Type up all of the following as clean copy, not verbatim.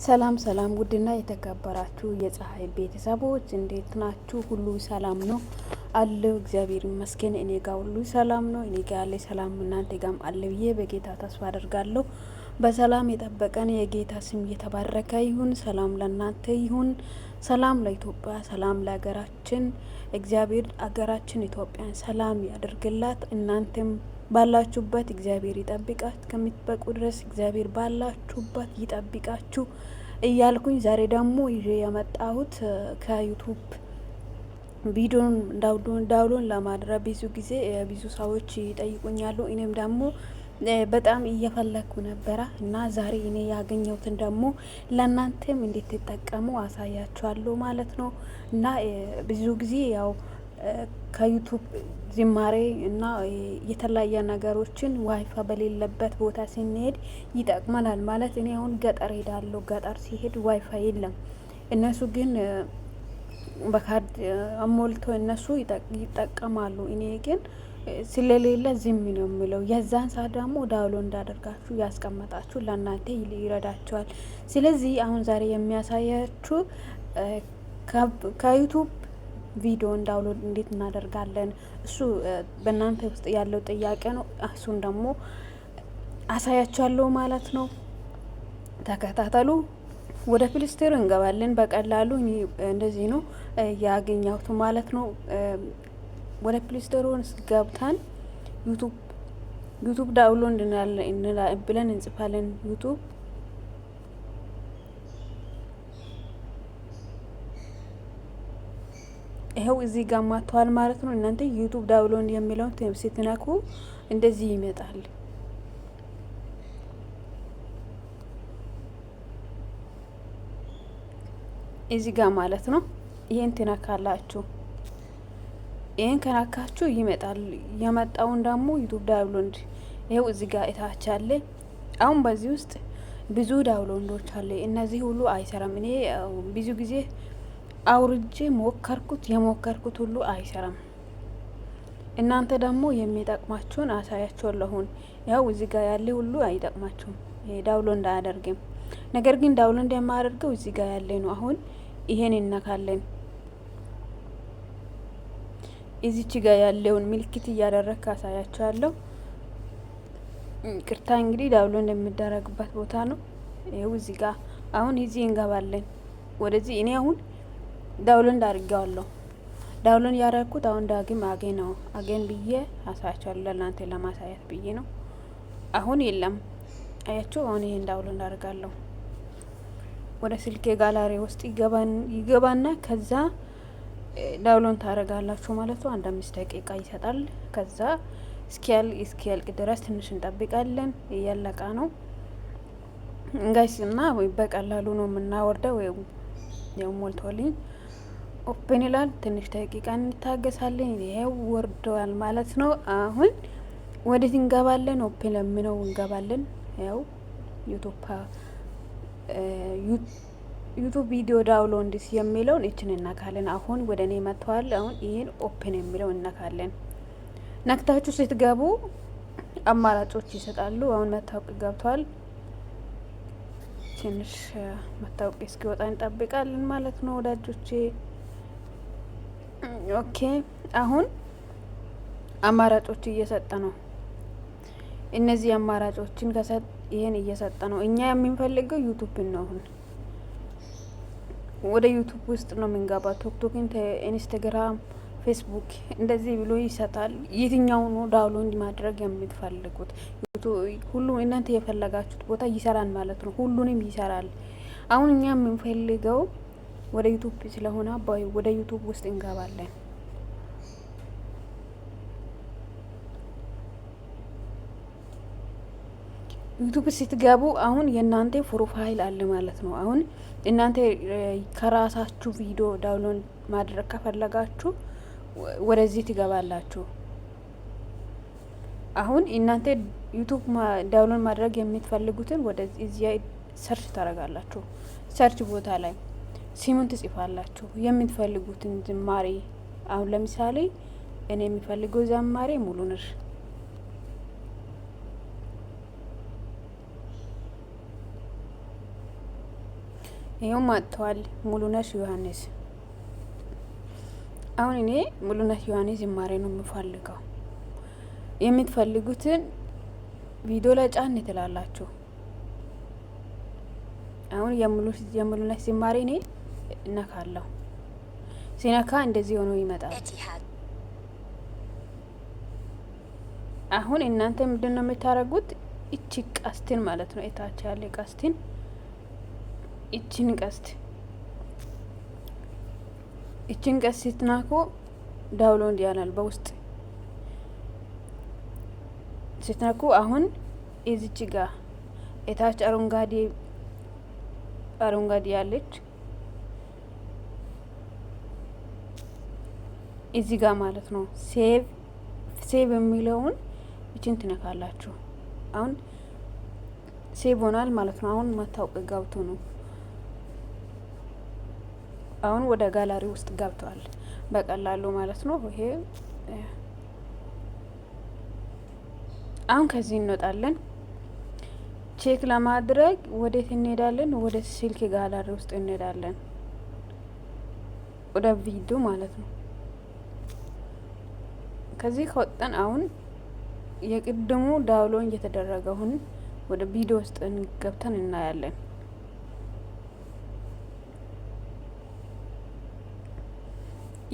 ሰላም ሰላም፣ ውድና የተከበራችሁ የፀሐይ ቤተሰቦች እንዴት ናችሁ? ሁሉ ሰላም ነው አለው። እግዚአብሔር ይመስገን። እኔ ጋር ሁሉ ሰላም ነው። እኔ ጋር ያለ ሰላም እናንተ ጋም አለ ብዬ በጌታ ተስፋ አደርጋለሁ። በሰላም የጠበቀን የጌታ ስም እየተባረከ ይሁን። ሰላም ለእናንተ ይሁን። ሰላም ለኢትዮጵያ፣ ሰላም ለሀገራችን። እግዚአብሔር አገራችን ኢትዮጵያን ሰላም ያደርግላት። እናንተም ባላችሁበት እግዚአብሔር ይጠብቃችሁ። ከሚትበቁ ድረስ እግዚአብሔር ባላችሁበት ይጠብቃችሁ እያልኩኝ ዛሬ ደግሞ ይዤ የመጣሁት ከ YouTube ቪዲዮን download ለማድረግ ብዙ ጊዜ ብዙ ሰዎች ይጠይቁኛሉ። እኔም ደግሞ በጣም እየፈለግኩ ነበረ እና ዛሬ እኔ ያገኘሁትን ደግሞ ለእናንተም እንድትጠቀሙ አሳያችኋለሁ ማለት ነው። እና ብዙ ጊዜ ያው ከ YouTube ዝማሬ እና የተለያየ ነገሮችን ዋይፋ በሌለበት ቦታ ስንሄድ ይጠቅመናል። ማለት እኔ አሁን ገጠር ሄዳለሁ። ገጠር ሲሄድ ዋይፋ የለም። እነሱ ግን በካርድ አሞልቶ እነሱ ይጠቀማሉ። እኔ ግን ስለሌለ ዝም ነው የምለው። የዛን ሰዓት ደግሞ download እንዳደርጋችሁ ያስቀመጣችሁ ለእናንተ ይረዳችኋል። ስለዚህ አሁን ዛሬ የሚያሳያችሁ ከ YouTube ቪዲዮን download እንዴት እናደርጋለን፣ እሱ በእናንተ ውስጥ ያለው ጥያቄ ነው። እሱን ደግሞ አሳያችኋለሁ ማለት ነው። ተከታተሉ። ወደ Play Store እንገባለን። በቀላሉ እንደዚህ ነው ያገኘሁት ማለት ነው። ወደ Play Store ገብተን YouTube download ብለን እንጽፋለን። YouTube ይኸው እዚህ ጋር ማጥተዋል ማለት ነው። እናንተ YouTube download የሚለውን ስትነኩ እንደዚህ ይመጣል። እዚህ ጋር ማለት ነው። ይሄን ትነካላችሁ። ይሄን ከነካችሁ ይመጣል። የመጣውን ደግሞ YouTube download ይኸው እዚህ ጋር እታች አለ። አሁን በዚህ ውስጥ ብዙ download ኦች አለ። እነዚህ ሁሉ አይሰራም። እኔ ብዙ ጊዜ አውርጄ ሞከርኩት፣ የሞከርኩት ሁሉ አይሰራም። እናንተ ደግሞ የሚጠቅማችሁን አሳያችኋለሁ። አሁን ያው እዚህ ጋር ያለ ሁሉ አይጠቅማችሁም፣ download አያደርግም። ነገር ግን download የማያደርገው እዚህ ጋር ያለ ነው። አሁን ይሄን እነካለን። እዚች ጋር ያለውን ምልክት እያደረግክ አሳያችኋለሁ። ይቅርታ እንግዲህ download የሚደረግበት ቦታ ነው። ይኸው እዚህ ጋር አሁን እዚህ እንገባለን። ወደዚህ እኔ አሁን download አድርጌዋለሁ። Download ያደረግኩት አሁን ዳግም again ነው again ብዬ አሳያችኋለሁ። ለእናንተ ለማሳየት ብዬ ነው። አሁን የለም አያችሁ። አሁን ይሄን download አድርጋለሁ። ወደ ስልኬ ጋላሪ ውስጥ ይገባና ከዛ download ታደርጋላችሁ ማለት ነው። አንድ 5 ደቂቃ ይሰጣል። ከዛ እስኪያልቅ ድረስ ትንሽ እንጠብቃለን። እያለቀ ነው guys እና በቀላሉ ነው የምናወርደው። ያው ሞልቶልኝ open ይላል። ትንሽ ደቂቃ እንታገሳለን። ይሄው ወርደዋል ማለት ነው። አሁን ወዴት እንገባለን? Open ለምነው እንገባለን። ያው YouTube video downloads የሚለውን እችን እነካለን። አሁን ወደ እኔ መጥተዋል። አሁን ይህን open የሚለው እነካለን። ነክታችሁ ስትገቡ አማራጮች ይሰጣሉ። አሁን መታወቂያ ገብቷል። ትንሽ መታወቂያ እስኪወጣ እንጠብቃለን ማለት ነው ወዳጆቼ። Okay፣ አሁን አማራጮች እየሰጠ ነው። እነዚህ አማራጮችን ከሰጥ ይሄን እየሰጠ ነው። እኛ የምንፈልገው YouTube ን ነው። አሁን ወደ YouTube ውስጥ ነው የምንገባ። TikTok ን፣ Instagram፣ Facebook እንደዚህ ብሎ ይሰጣል። የትኛው ነው download ማድረግ የምትፈልጉት? ሁሉ እናንተ የፈለጋችሁት ቦታ ይሰራል ማለት ነው። ሁሉንም ይሰራል። አሁን እኛ የምንፈልገው ወደ YouTube ስለሆነ ወደ YouTube ውስጥ እንገባለን። YouTube ስትገቡ አሁን የእናንተ profile አለ ማለት ነው። አሁን እናንተ ከራሳችሁ ቪዲዮ download ማድረግ ከፈለጋችሁ ወደዚህ ትገባላችሁ። አሁን እናንተ YouTube download ማድረግ የምትፈልጉትን ወደዚህ እዚያ search ታደርጋላችሁ። Search ቦታ ላይ ስሙን ትጽፋላችሁ። የምትፈልጉትን ዝማሬ፣ አሁን ለምሳሌ እኔ የሚፈልገው ዘማሬ ሙሉነሽ፣ ይኸው መጥተዋል። ሙሉነሽ ዮሐንስ። አሁን እኔ ሙሉነሽ ዮሐንስ ዝማሬ ነው የምፈልገው። የምትፈልጉትን ቪዲዮ ላይ ጫን ትላላችሁ። አሁን የሙሉነሽ ዝማሬ እኔ እነካለሁ። ሲነካ እንደዚህ ሆኖ ይመጣል። አሁን እናንተ ምንድን ነው የምታደርጉት? እቺ ቀስትን ማለት ነው፣ እታች ያለ ቀስትን፣ እቺን ቀስት ስትነኩ download ያላል። በውስጥ ስትነኩ አሁን እዚች ጋ እታች አረንጓዴ አረንጓዴ ያለች እዚህ ጋር ማለት ነው፣ save የሚለውን እችን ትነካላችሁ። አሁን save ሆኗል ማለት ነው። አሁን መታወቅ ገብቶ ነው። አሁን ወደ ጋላሪ ውስጥ ገብተዋል በቀላሉ ማለት ነው። ይሄ አሁን ከዚህ እንወጣለን። Check ለማድረግ ወዴት እንሄዳለን? ወደ ስልክ ጋላሪ ውስጥ እንሄዳለን። ወደ ቪዲዮ ማለት ነው። ከዚህ ከወጣን አሁን የቅድሙ download እየተደረገውን ወደ ቪዲዮ ውስጥ ገብተን እናያለን።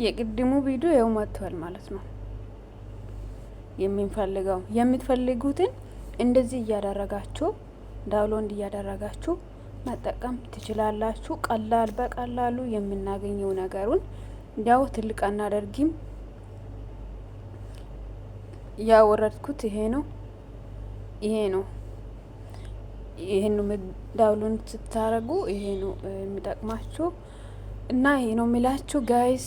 የቅድሙ ቪዲዮ ያው መጥቷል ማለት ነው። የምንፈልገው የምትፈልጉትን እንደዚህ እያደረጋችሁ download እያደረጋችሁ መጠቀም ትችላላችሁ። ቀላል በቀላሉ የምናገኘው ነገሩን ያው ትልቅ አናደርጊም። ያወረድኩት ይሄ ነው፣ ይሄ ነው። ይሄን download ስታደርጉ ይሄ ነው የሚጠቅማችሁ እና ይሄ ነው የሚላችሁ guys።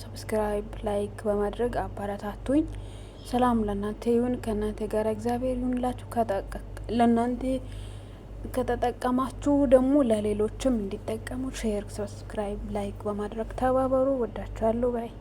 Subscribe፣ like በማድረግ አበረታቱኝ። ሰላም ለእናንተ ይሁን፣ ከእናንተ ጋር እግዚአብሔር ይሁንላችሁ። ለእናንተ ከተጠቀማችሁ ደግሞ ለሌሎችም እንዲጠቀሙ share፣ subscribe፣ like በማድረግ ተባበሩ። ወዳችኋለሁ። Bye.